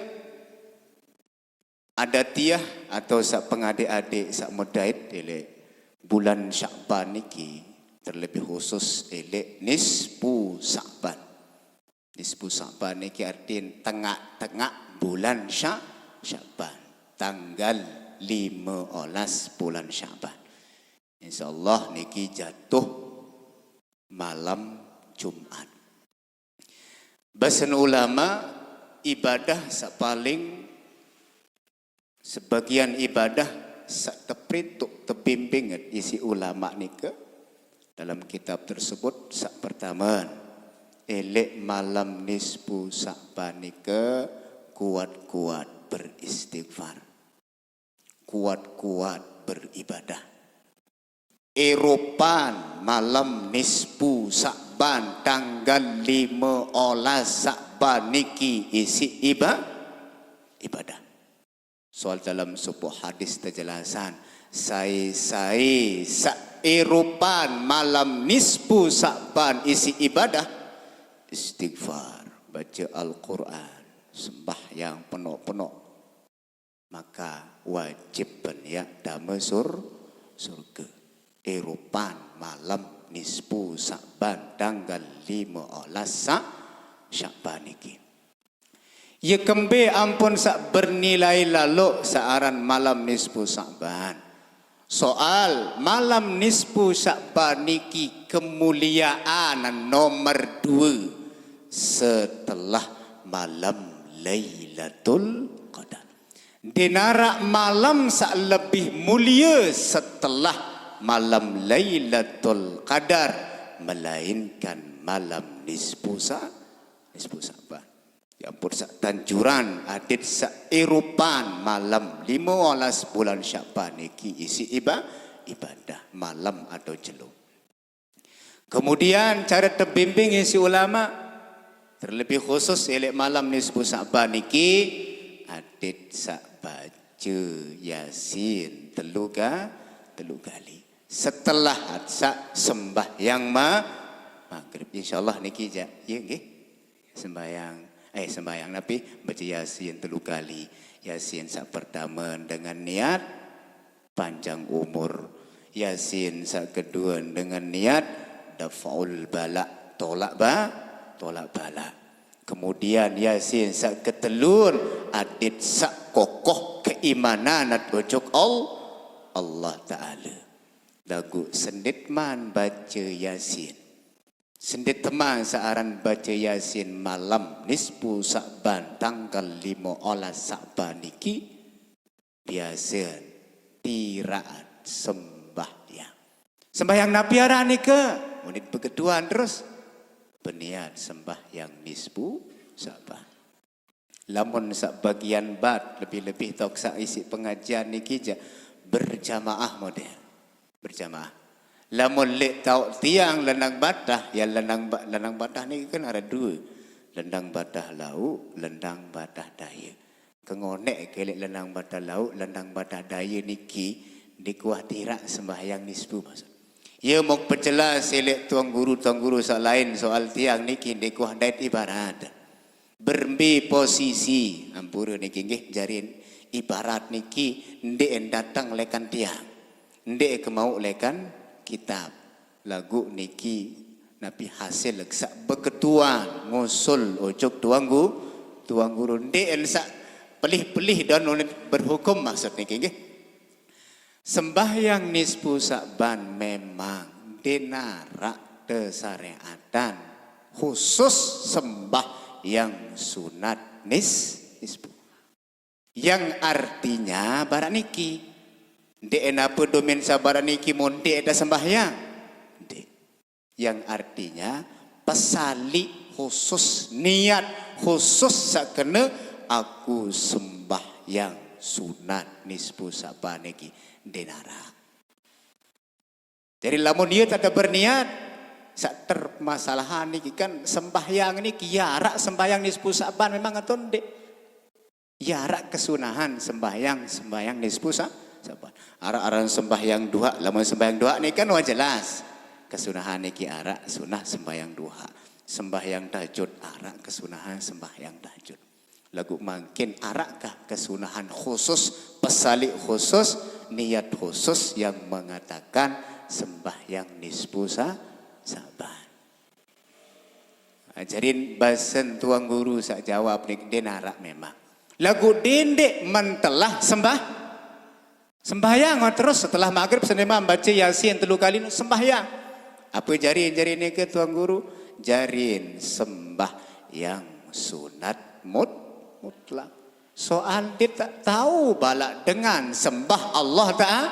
adatiah atau sak pengadik-adik sak mudait elek bulan Sya'ban niki terlebih khusus elek nisfu Sya'ban. Nisfu Sya'ban niki artin tengah-tengah bulan Sya-, Sya'ban. Tanggal lima olas bulan Sya'ban. Insyaallah niki jatuh malam Jumat. Bahasan ulama ibadah sak paling sebagian ibadah sak teprintuk tebimbing isi ulama nika dalam kitab tersebut sak pertama elek malam nisfu Sa'ban nika kuat-kuat beristighfar. Kuat-kuat beribadah. Eropan malam nisfu Sa'ban tanggal lima olas Sa'ban niki isi iba-, ibadah. Soal dalam sebuah hadis terjelasan, sai-sai sak eropan malam nisfu Sa'ban isi ibadah, istighfar, baca Al-Quran, sembahyang penuh-penuh, maka wajib penyak dama sur-, surga. Eropan malam nisfu Sa'ban tanggal lima olas Sa-, Sa'ban niki. Ya kembe ampun sak bernilai lalu searan malam nisfu Sa'ban. Soal malam nisfu Sa'ban niki kemuliaan nomor dua setelah malam Lailatul Qadar. Denarak malam sak lebih mulia setelah malam Lailatul Qadar melainkan malam nisfu Sa-, nisfu Sa'ban. Ya ampun sak tanjuran adit sak eropan malam lima olas bulan Syaban niki isi iba-, ibadah malam atau jelo. Kemudian cara terbimbing isi ulama terlebih khusus elek malam nisfu Sa'ban niki adit sak baca Yasin telu ga-, telu kali. Setelah sak sembahyang ma-, maghrib. Insyaallah niki ja. Ya nggih. Sembahyang, eh sembahyang napi baca Yasin telu kali. Yasin sak pertama dengan niat panjang umur. Yasin sak kedua dengan niat Daf'ul bala, tolak ba, tolak bala. Kemudian Yasin sak ketelun, adit sak kokoh keimanan ojok Allah, Allah Ta'ala. Lagu sendit man baca Yasin. Sendit teman searan baca Yasin malam nispu Sa'ban tanggal lima olas Sa'ban niki biasa tiraat sembahyang. Sembahyang napi aran nika? Munit begetuan terus. Berniat sembahyang nispu Sa'ban. Lamun sak bagian bat, lebih-lebih tok sak isi pengajian niki ja berjamaah model. Berjamaah. Lamun lek tau tiang lenang batah, ya lenang ba-, lenang batah niki kan ada dua. Lenang batah lauk, lenang batah daya. Kengonek kelek lenang batah lauk, lenang batah daya niki dikuah tirak sembahyang nispu maksud. Ya mau penjelas elek tuang guru, tuang guru sak lain soal tiang niki dikuah dait ibarat. Berembe posisi, ampura niki nggih jarin ibarat niki ndek datang lekan tiang. Ndek kemau lekan kitab. Lagu niki napi hasil sak beketuan ngusul ojok tuang gu-, tuang guru ndek sak pelih-pelih dan ulun berhukum maksud niki nggih. Sembahyang nispu Sa'ban memang dinarak tesareatan khusus sembahyang sunat nis-, nispu. Yang artinya barak niki. Ndek enapa domin sabarak niki mun ndek ada sembahyang? Ndek. Yang artinya pesali khusus, niat khusus sakena aku sembahyang sunat nispu Sa'ban niki dinarak. Jadi lamun dia tak ada berniat, sak termasalahan niki kan sembahyang niki ya arak sembahyang nispu Sa'ban memang atau ndek? Ya arak kesunahan sembahyang, sembahyang nispu Sa-, Sa'ban. Arak aran sembahyang duha, lamun sembahyang duha ni kan wah jelas. Kesunahan niki arak sunah sembahyang duha. Sembahyang tahajud arak kesunahan sembahyang tahajud. Lagu mangkin arakkah kesunahan khusus, pesali khusus, niat khusus yang mengatakan sembahyang nispu Sa-, Sa'ban. Ah, jarin basen tuang guru sak jawab nik dinarak memang. Lagu dindek mentelah sembah. Sembahyang terus setelah maghrib senema baca Yasin telu kali nu sembahyang. Apa jarin, jarin ni ke tuang guru? Jarin sembahyang sunat mut-, mutlak. Soal dia tak tahu balak dengan sembah Allah Ta'ala.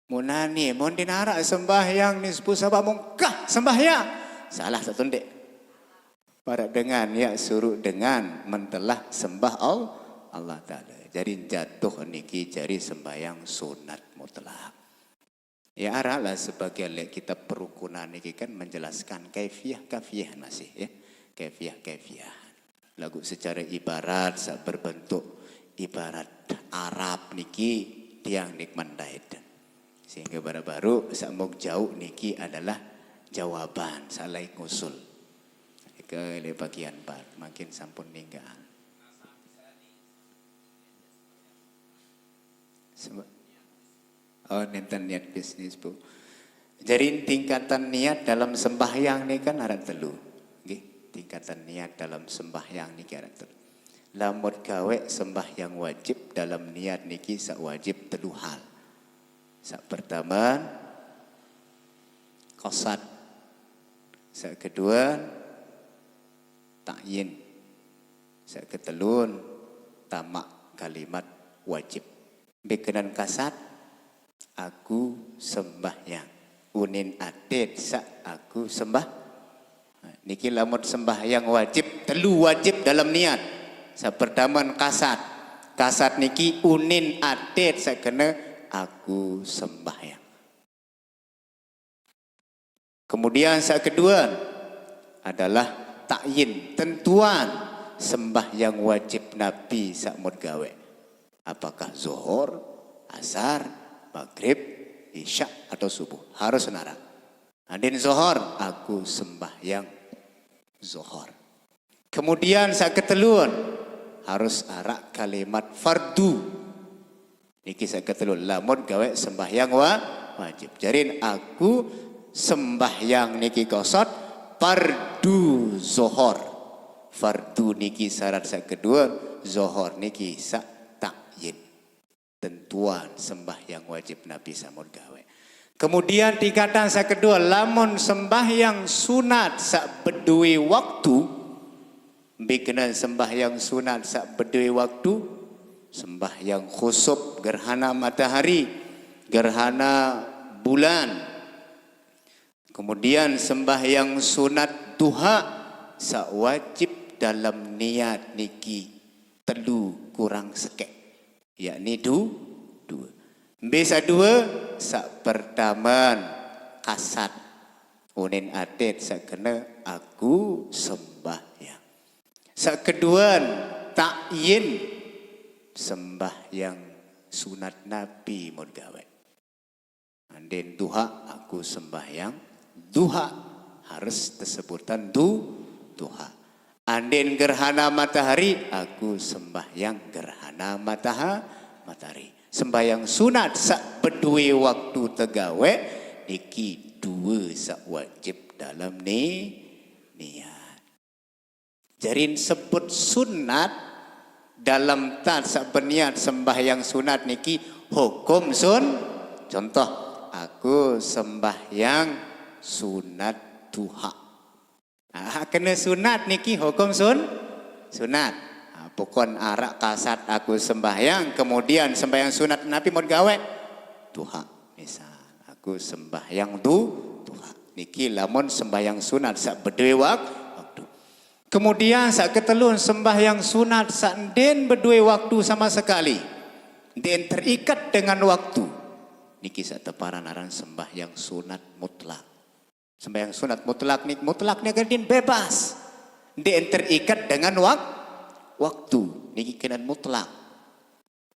Munani, mun dinarak sembahyang nispu Sa'ban mungkah sembahyang. Salah satu ndek. Para dengan ya suruh dengan mentelah sembah Allah, Allah Ta'ala. Jadi jatuh niki jari sembahyang sunat mutlak. Ya arak lah sebagian lek kitab perukunan niki kan menjelaskan kaifiah-kaifiah masih ya. Kaifiah-kaifiah. Lagu secara ibarat sak berbentuk ibarat Arab niki tiang nik mandait. Sehingga baru-baru sak mog jauh niki adalah jawaban salai ngusul. Ke le bagian empat, makin sampun ninggal. Seba-, oh, nenten niat bisnis, Bu. Jadi tingkatan niat dalam sembahyang ni kan ada telu. Nggih, tingkatan niat dalam sembahyang niki ada telu. Lamun gawe sembahyang wajib dalam niat niki sak wajib telu hal. Sak pertama, qasad. Sak kedua, ta'yin. Sak ketelun, tamak kalimat wajib. Bekenan qasad, aku sembahyang. Unin atit sak aku sembah. Niki lamun sembahyang wajib, telu wajib dalam niat. Sak pertama qasad. Qasad niki unin atit sak kena aku sembahyang. Kemudian sak kedua adalah ta'yin, tentuan sembahyang wajib napi sak mut gawe. Apakah zuhur, asar, maghrib, isya atau subuh? Harus narak. Andin zuhur, aku sembahyang zuhur. Kemudian sak ketelun harus arak kalimat fardu. Niki sak ketelun lamun gawe sembahyang wa-, wajib. Jarin aku sembahyang niki qasad, fardu zuhur. Fardu niki syarat sak kedua, zuhur niki sak takyin. Tentuan sembahyang wajib Nabi sampun gawe. Kemudian tingkatan sak kedua, lamun sembahyang sunat sak beduwe waktu, mbe kena sembahyang sunat sak beduwe waktu, sembahyang khusuf, gerhana matahari, gerhana bulan, kemudian sembahyang sunat duha, sak wajib dalam niat niki telu kurang sekek, yakni du, dua. Mbe sak dua, sak pertaman qasad. Unin ate sak kena aku sembahyang. Sak keduan takyin sembahyang sunat Nabi mun gawe. Andin duha aku sembahyang duha, harus tesebutan du, duha. Andin gerhana matahari aku sembahyang gerhana mataha, matahari. Sembahyang sunat sak beduwe waktu tegawe niki dua sak wajib dalam ni, niat. Jarin sebut sunat dalam tan sak berniat sembahyang sunat niki hukum sun. Contoh, aku sembahyang sunat duha. Ah, kena sunat niki hukum sun, sunat. Ah, pokon arak qasad aku sembahyang, kemudian sembahyang sunat Nabi mun gawe duha. Misal, aku sembahyang du, duha. Niki lamun sembahyang sunat sak beduwe wak, waktu. Kemudian sak ketelun sembahyang sunat sak ndin beduwe waktu sama sekali. Ndin terikat dengan waktu. Niki sak teparan aran sembahyang sunat mutlak. Sembahyang sunat mutlak ni, mutlak ni kan ndin bebas. Ndin terikat dengan wak, waktu. Niki kena mutlak.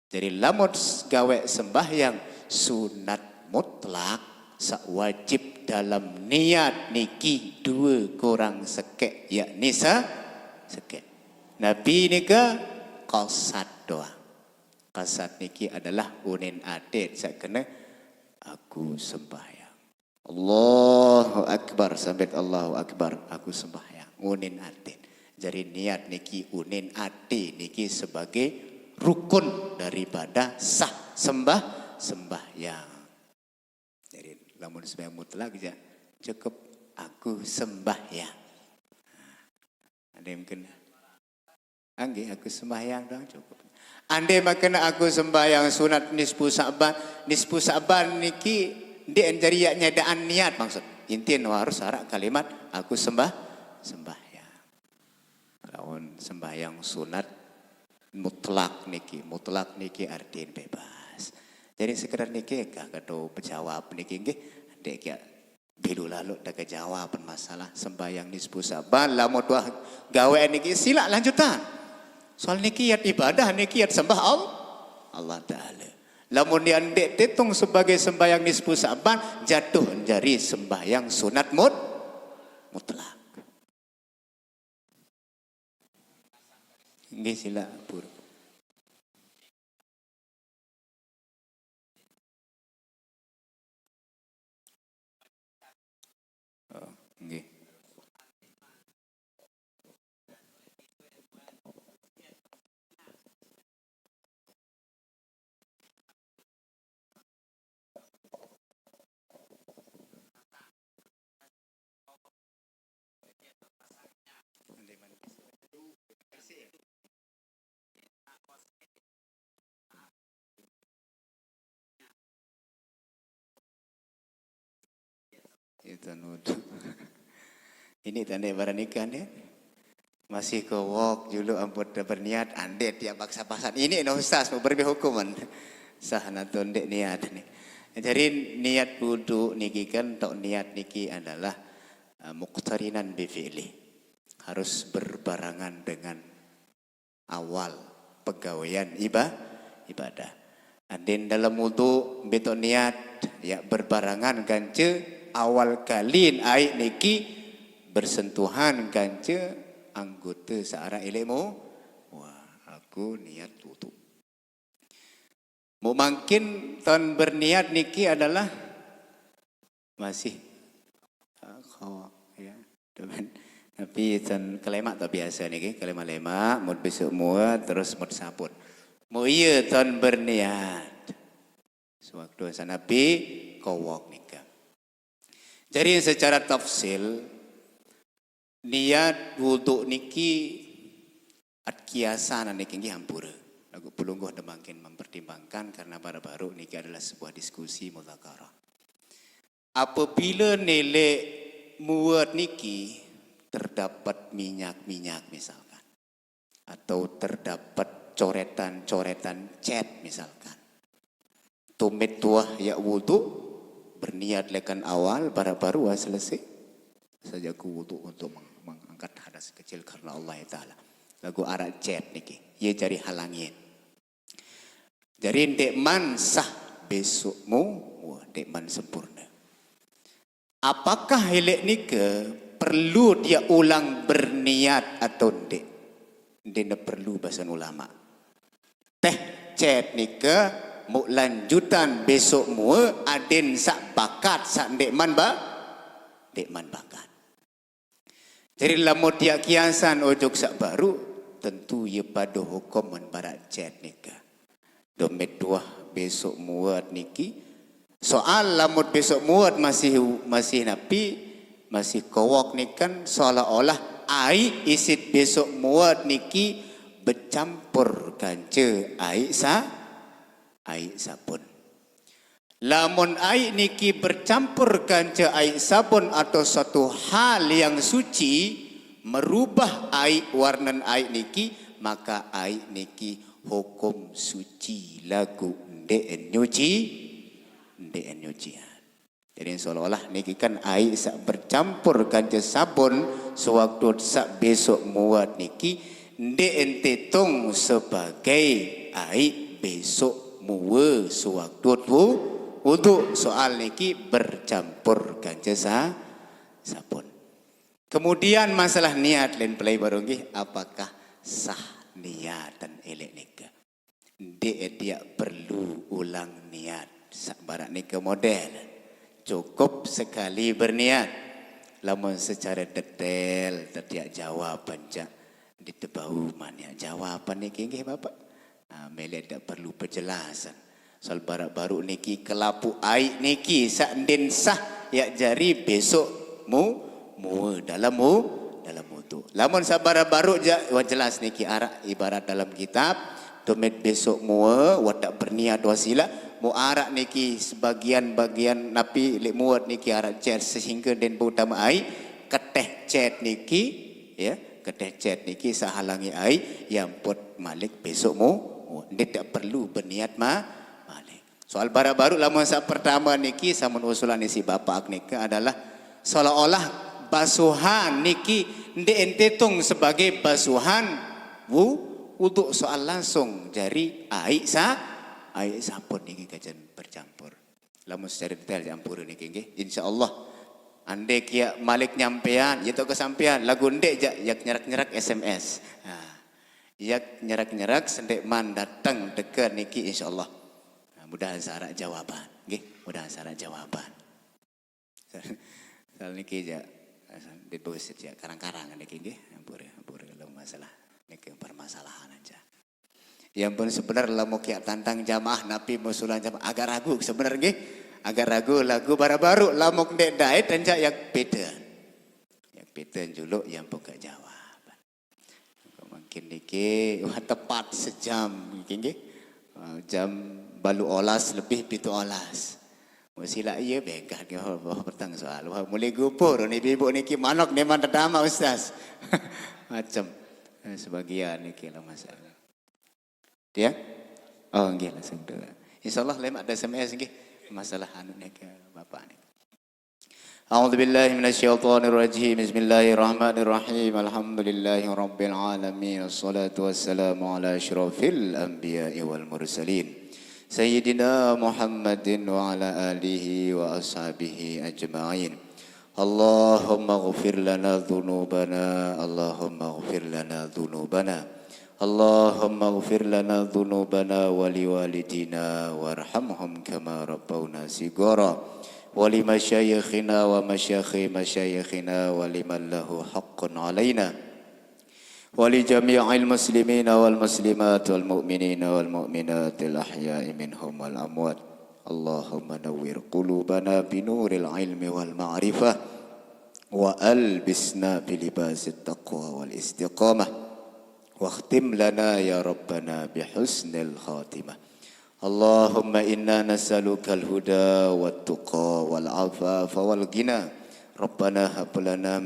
Jadi lamun gawe sembahyang sunat mutlak, sak wajib dalam niat niki dua kurang sekek, yakni sa, sekek. Nabi nika qasad doang. Qasad niki adalah unin ate sak kena aku sembahyang. Allahu Akbar, sambit Allahu Akbar, aku sembahyang. Unin ate. Jadi niat niki unin ate niki sebagai rukun daripada sah sembah, sembahyang. Jadi lamun sembahyang mutlak aja cukup aku sembahyang. Ada yang kena? Angge, aku sembahyang doang cukup. Ande makena aku sembahyang sunat nisfu Sa'ban, nisfu Sa'ban niki ndik jari nyadaan niat maksud. Intin harus arak kalimat aku sembah, sembahyang. Lawan sembahyang sunat mutlak niki, mutlak niki artin bebas. Jadi sekedar niki kah kado pejawab niki nggih, ndik kya bilu lalu dah kejawab masalah sembahyang nisfu Sa'ban, lamun wah gawe niki sila lanjutan. Soal niki yat ibadah, niki yat sembah Allah, Allah Ta'ala. Lamun dia ndik titung sebagai sembahyang nisfu Sa'ban, jatuh jari sembahyang sunat mut, mutlak. Nggih, sila, Pur. Oh, nggih. Itu nuduh. Ini tanda baranika ni. Masih ke wok julu ampun dah berniat, ande tiap paksa-pasan. Ini no ustaz mau berbi hukuman. Sah nato ndik niat ni. Jadi niat wudu niki kan, tok niat niki adalah, eh, muqtarinan bi fi'li. Harus berbarangan dengan awal pegawean iba, ibadah. Andin dalam wudu betok niat, ya, berbarangan gance awal kalin aik niki bersentuhan gance anggota searah ilmu. Wah, aku niat wudu. Mau mangkin tahun berniat niki adalah masih Tapi ton kelemak tak biasa niki, kelemak-lemak, mut besok muat, terus mut saput. Mu iya ton berniat. Sewaktu sanapi kowok nika. Jadi secara tafsil, niat wudhu niki at kiasan niki nggih ampura. Lagu pelungguh demangkin mempertimbangkan karena baru-baru niki adalah sebuah diskusi muzakarah. Apabila nelek muat niki terdapat minyak-minyak misalkan, atau terdapat coretan-coretan cat misalkan, tumit tuah ya wudhu, berniat lekan awal, baru-baru selesai saja ku wudhu untuk meng- mengangkat hadas kecil karena Allah Taala. Lagu arak cat niki, ia jari halangin. Jadi ndek man sah besokmu, wah ndek man sempurna. Apakah elek nika perlu dia ulang berniat atau ndek? Ndek ne perlu basan ulama. Teh cet nika muk lanjutan besok mua adin sak bakat sak ndek man ba, ndek man bakat. Jadi lamun tiak kiasan ojok sak baru, tentu ia pada hukum mun barak cet nika. Domet tuah besok muat niki. Soal lamun besok muat masih masih napi, masih kowok nikan seolah-olah ai isit besok muat niki bercampur kanca ai sa ai sabun. Lamun ai niki bercampur kanca ai sabun atau suatu hal yang suci, merubah ai warnan ai niki, maka ai niki hukum suci lagu ndek nyuci, ndek nyucian. Jadi seolah-olah niki kan ai sak bercampur kanca sabun sewaktu sak besok muat niki ndek ente tong sebagai ai besok mua sewaktu tu untuk soal niki bercampur kanca sa, sabun. Kemudian masalah niat lain pelai baru nggih, apakah sah niat dan elek nika? Ndek tiak perlu ulang niat. Sak barak nika model. Cukup sekali berniat. Lamun secara detail tetiak jawapan jak ditebau maniak jawapan niki nggih Bapak. Ha, melek tak perlu penjelasan. Soal barak baru niki kelapu ai niki sak ndin sah yak jari besok mu mua dalam mu dalam mutu. Lamun sak barak baru jak wan jelas niki arak ibarat dalam kitab. Tumet besok mua watak berniat wasila mu arak niki sebagian-bagian napi lek muat niki arak cer sehingga den utama ai keteh cet niki ya keteh cet niki sahalangi ai yang pot malik besok mu. Dia tak perlu berniat ma malik. Soal barak baru lamun sak pertama niki samun usulan isi bapak nika adalah seolah-olah basuhan niki ndek ente tung sebagai basuhan wu untuk soal langsung jari ai sa ai sabun niki kajian bercampur. Lamun secara detail campur niki nggih. Insya Allah ande kia malik nyampean, ya tu kesampean lagu ndek jak yak nyerak-nyerak S M S. Ha. Yak nyerak-nyerak sendek man datang deka niki insya Allah. Ha, mudahan sarak jawaban. Nggih, mudahan sarak jawaban. Soal niki ja di bos ja karang-karang niki nggih. Ampura, ampura lom masalah. Niki permasalahan aja. Ya pun sebenar lamun kiak tantang jamaah napi musulan jamaah agak ragu sebenar nggih. Agak ragu lagu baru-baru lamun ndek daet dan jak yak peta. Yak peta juluk yang buka jawab. Mungkin niki wah tepat sejam niki nggih. Ah, jam balu olas lebih pitu olas. Mesti lah iya bengkah nggih wah, wah petang soal. Wah mulai gupur ni ibu niki manok ni man tetama ustaz. Macam eh, sebagian niki lah masalah. Ya? Oh, nggih langsung tu. Insyaallah lemak ada S M S nggih. Masalah anu niki bapak niki. أعوذ بالله من الشيطان الرجيم. بسم الله الرحمن الرحيم. الحمد لله رب العالمين. الصلاة والسلام على أشرف الأنبياء والمرسلين. سيدنا محمد وعلى آله وأصحابه أجمعين. اللهم اغفر لنا ذنوبنا. اللهم اغفر لنا ذنوبنا. اللهم اغفر لنا ذنوبنا ولوالدينا وارحمهم كما ربونا صغارا. ولمشايخنا ومشايخ مشايخنا ولمن له حق علينا، ولجميع المسلمين والمسلمات والمؤمنين والمؤمنات الأحياء منهم والأموات. اللهم نور قلوبنا بنور العلم والمعرفة، وألبسنا بلباس التقوى والاستقامة، واختم لنا يا ربنا بحسن الخاتمة. اللهم إنا نسألك الهدى والتقى والعفاف والغنى. ربنا هب لنا